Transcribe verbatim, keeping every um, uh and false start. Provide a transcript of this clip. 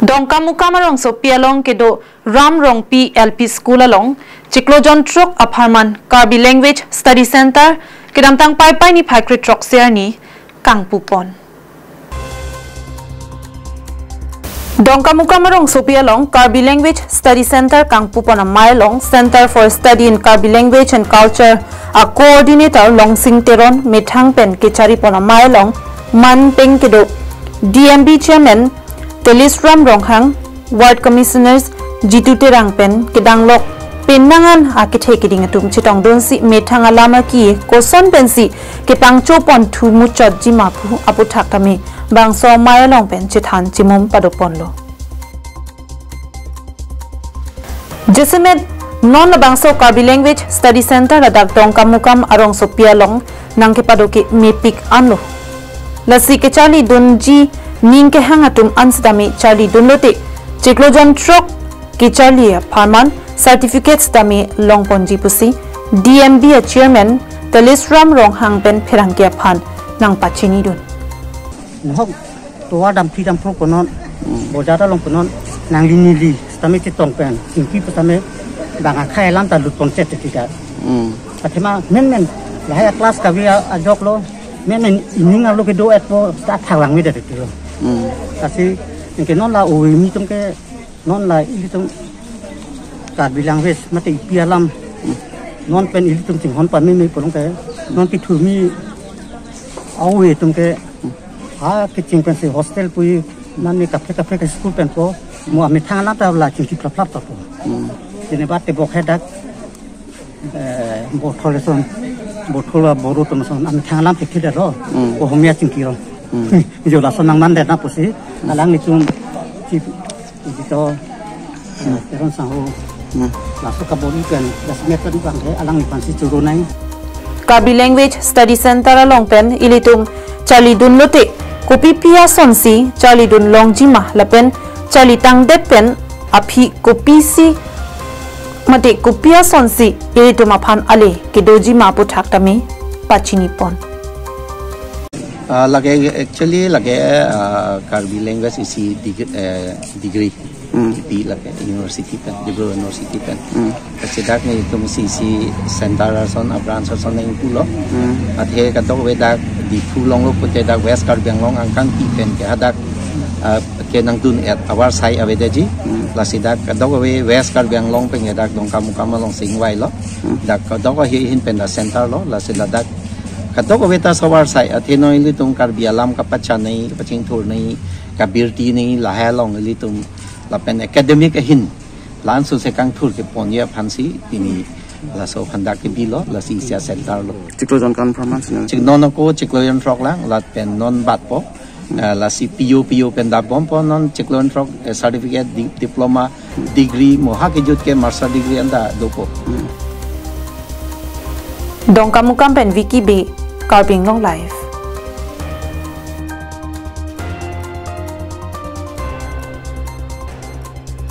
Dongkamukam arongsopi along kedo Ram Rongpi L P School along chiklo jon throk apharman Karbi Language Study Center kedamtang Paipai niphai krethrok arni kangpupon. Dongkamukam arongsopi along Karbi Language Study Center kangpupon amei along Center for Study in Karbi Language and Culture a-coordinator Longsing Teron methang pen kecharipon amei along man peng kedo D M B Chairman Telisram Ronghang, Ward Commissioners Jitu Terang pen kedanglok penang an akethe keding atum chetongdunsi methang alam aki koson pensi kepangchopon thu muchotji ma pu aputhak tame bangso amei along pen chethan chimum padoponlo. Jasemet non labangso Karbi Language Study Center ladak Dongkamukam arongsopi along nangkepado ke mepik anlo. Lasi kecharlidunji ning kehang atum an sitame charlidunlote chiklo jon throk kecharli apharman certificate sitame longponji pusi D M B a-chairman Telisram Ronghang pen pherangke aphan nangpachinidun. Nahok tovar damphri damphro konon, bojar along konon, nangli neli sitame chetong pen, ingki pu sitame bang akhai alam ta lutpon chet chet ta. Hmm. Athema menmen lahai a-class kave a-, ajoklo, menmen ening arlo kedo-etpo ta thaklang me det tilo. Hmm. Lasi anke non la ove mi atum ke, non la ilitum Karbi language mate ipi alam, non pen ilitum chinghon pame me pulo ke, non kethurmi a-ove atum ke, ha kecheng pensi hostel pu, mane kaprek kaprek ke school pen po, mo amethang alam ta la chingki plap plap ta po. Hmm. Jene ba tebok he dak, eh, Bothol ason, Bothol a Boro atum ason amethang alam thekthedetlo. Hmm. Ohomia chingkilo. Hmm. Jo lason nangmandet na pusi, alanglitum chief editor, eh, Teron Sangho. Hmm. Laso kabor-i pen, Jasemet pen bang he, alangliphansi choro nai. Karbi Language Study Center along pen ilitum charlidunlote kopipi asonsi charlidun longji ma lapen charli tangdet pen aphi kopisi mate kopi asonsi ilitum aphan ale kedoji ma aputhak tame pachinipon. Ah, lake actually lake, ah, Karbi language isi deg-, eh, degree. Hmm. Di lake university pen, Dibru University pen. Hmm. Lasi dak nelitum isi center ason, a-branch ason nangpulo. Hmm. Athe kadokave dak Diphu along lo pute dak West Karbi Anglong angkang pi pen ke hadak, ah, kenangdun-et avarsai avedetji. Hmm. Lasi dak kadokave West Karbi Anglong pen ke dak Dongkamukam along singvailo. Hmm. Dak kadokave ahin pen dak center lo, lasi ladak kadokave ta avarsai, athe non ilitum Karbi alam kapachanei, kapachingthurnei, kabirtinei, lahai along ilitum lapen academic ahin la-an sose kangthur keponji aphansi pini laso aphan dak kebilo, lasi isi a-center lo. Chiklo jon kan apharman sina. Chik non ako chiklo jon throk lang, lapen non batpo. Eh, lasi P U, P U pen dambompo non chiklo jon throk, eh, certificate, di-, diploma, degree, mo ha kejut ke master degree anta dopo. Hmm. Dongkamukam pen Vicky Bey, Karbi Anglong Live.